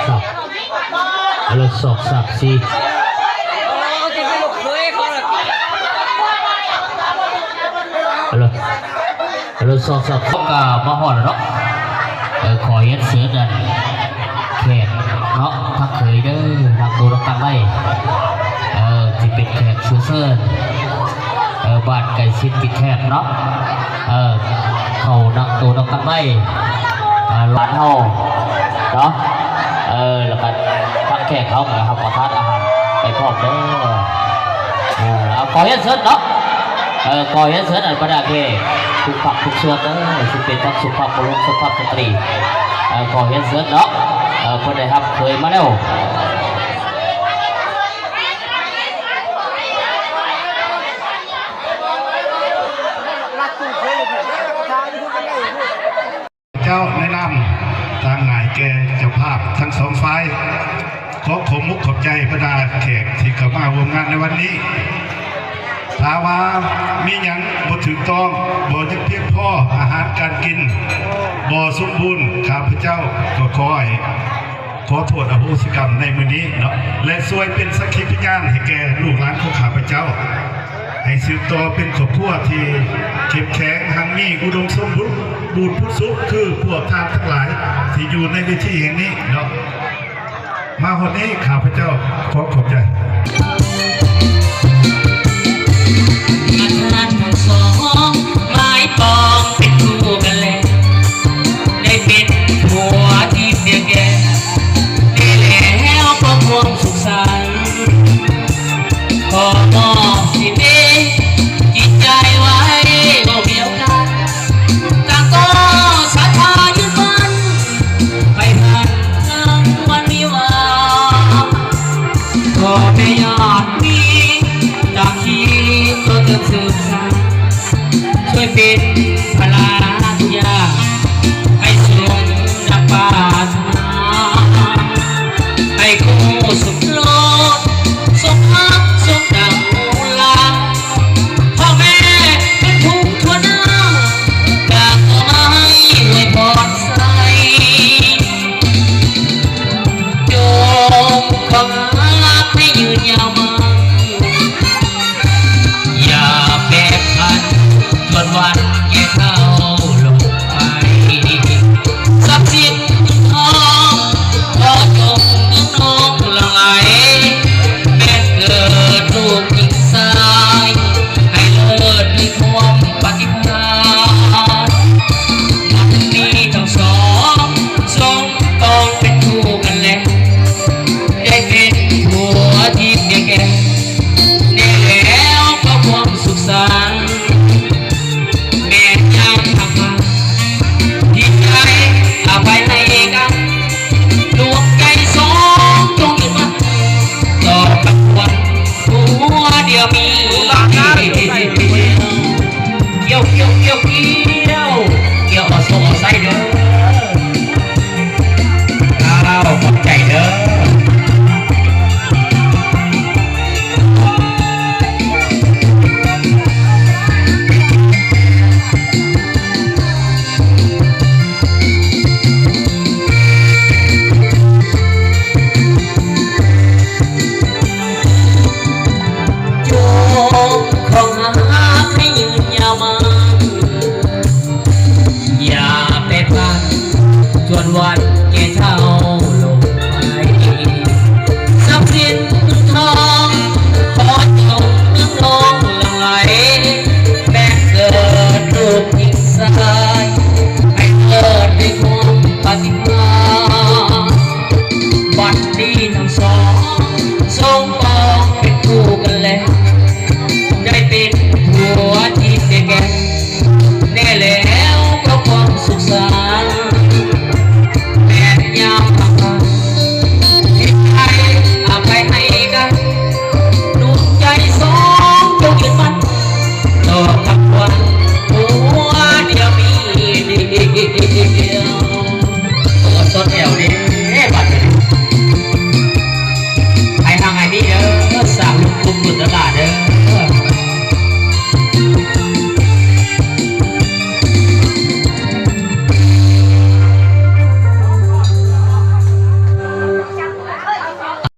ສອກ ເອົາລະ ສອກ ສາມ ສີ່ ເອົາລະ ເອົາລະ ສອກ ສາມ ເຮົາກະມາຮອດແລ້ວເນາະ. ເອີ ຂໍຮຽນເຊີນອັນ ແຂກເນາະ ທັງເຂີຍເດີ ທັງໂຕນຳກັນໄດ້ ເອີ ທີ່ເປັນແຂກສຸກເສີນ ເອີ ບ້ານໃກ້ຊິດຕິດແຄມເນາະ ເອີ ເຂົ້ານັ່ງໂຕນຳກັນໄດ້ ເອີ ຫຼານເຮົາເນາະ ເອີ ແລ້ວກະທາງແຂກເຮົາກະຮັບປະທານອາຫານໄປພ້ອມເດີ. ເອີ ເອົາ ຂໍຮຽນເຊີນເນາະ ເອີ ຂໍຮຽນເຊີນອັນບັນດາແຂກທຸກພາກທຸກສ່ວນເດີ ຊິເປັນທັງສຸພາບບຸລຸດ ສຸພາບສະຕຣີ ເອີ ຂໍຮຽນເຊີນເນາະ ເອີ ເພິ່ນໄດ້ຮັບເຂີຍມາແລ້ວ. ເຈົ້າ ໃນນາມທາງນາຍແກ່ເຈົ້າພາບທັງສອງຝ່າຍ ຂໍຂອບມຸກຂອບໃຈບັນດາແຂກທີ່ເຂົ້າມາຮ່ວມງານໃນວັນນີ້. ຖ້າວ່າມີຫຍັງບໍ່ຖືກຕ້ອງ ບໍ່ຍັງພຽງພໍ ອາຫານການກິນບໍ່ສົມບູນ ຂ້າພະເຈົ້າກໍຂໍໃຫ້ ຂໍໂທດອະໂຫສິກຳໃນມື້ນີ້ເນາະ ແລະ ຊ່ວຍເປັນສັກຂີພະຍານໃຫ້ແກ່ລູກຫຼານຂອງຂ້າພະເຈົ້າ ໃຫ້ສືບຕໍ່ເປັນຄອບຄົວທີ່ເຂັ້ມແຂງ ຮັ່ງມີ ອຸດົມສົມບູນ ບູນຜຸດສຸກ ຄືພວກທ່ານທັງຫຼາຍທີ່ຢູ່ໃນເວທີແຫ່ງນີ້ເນາະ. ມາຮອດນີ້ ຂ້າພະເຈົ້າຂໍຂອບໃຈ. ທ່ານທັງສອງໝາຍປອງເປັນຄູ່ກັນແລ້ວ ໄດ້ເປັນຜົວທີມດຽວແກ່ ແລ້ວກໍຄວາມສຸກສັນ ຂໍມອບສິດເດ ຈິດໃຈໄວ້ເວົ້າດຽວກັນ ກະຂໍສັດທາຍຶດໝັ້ນ ໄປຜ່ານທາງວັນວິວາ ຂໍແມ່ຍາດມີຕາຄີ ຂໍເຕີມເສີມສ້າງ ຊ່ວຍເປັນພະລາທຸກຢ່າງ ໃຫ້ສົມດັ່ງປາດຖະໜາ ໃຫ້ຄູ່ສົມລົດ ສົມຮັກສົມດັ່ງມູນລາ ພໍ່ແມ່ເປັນຜູ້ທົ່ວໜ້າ ຢາກຂໍໃຫ້ອວຍພອນໃສ່ ຈົ່ງຄວາມຮັກໃຫ້ຍືນຍາວມາ ຢ່າແປພັນ ຈົນວັນແກ່ເຖົ້າລົງໄປ ຊັບສິນເງິນທອງ ຂໍຈົ່ງເງິນທອງຫຼັ່ງໄຫຼ ແມ່ນເກີດລູກຍິງຊາຍ ໃຫ້ເລີດມີຄວາມປະຕິພານ ບັດນີ້ທັງສອງ ສົມປອງເປັນຄູ່ກັນແລ້ວ ໄດ້ເປັນຜົວທີມດຽວແກ່ ແນ່ແລ້ວກໍຄວາມສຸກສັນ ແມ່ນຍາມທັກມາ ດີໃຈອະໄພໃຫ້ກັນ ດວງໃຈສອງຈົ່ງຍຶດໝັ້ນ ຕໍ່ກັບຄວາມຜົວດຽວມີ ກ່ຽວ ກ່ຽວ ກ່ຽວ ກ່ຽວ ກ່ຽວ ເອົາໂຊເອົາໄຊເດີ ອ້າວ ຂອບໃຈເດີ. ຈົ່ງຄອງຮັກໃຫ້ຍືນຍາວມານ ຢ່າແປພັນ ຈວນວັນແກ່ເຖົ້າລົງໄປ ຊັບສິນເງິນທອງ ຂໍຈົ່ງເລື່ອງລອງຫຼັ່ງໄຫຼ ແມ່ນເກີດລູກຍິງຊາຍ ໃຫ້ເກີດດ້ວຍຄວາມປາຕິຫານ ບັດນີ້ທັງສອງ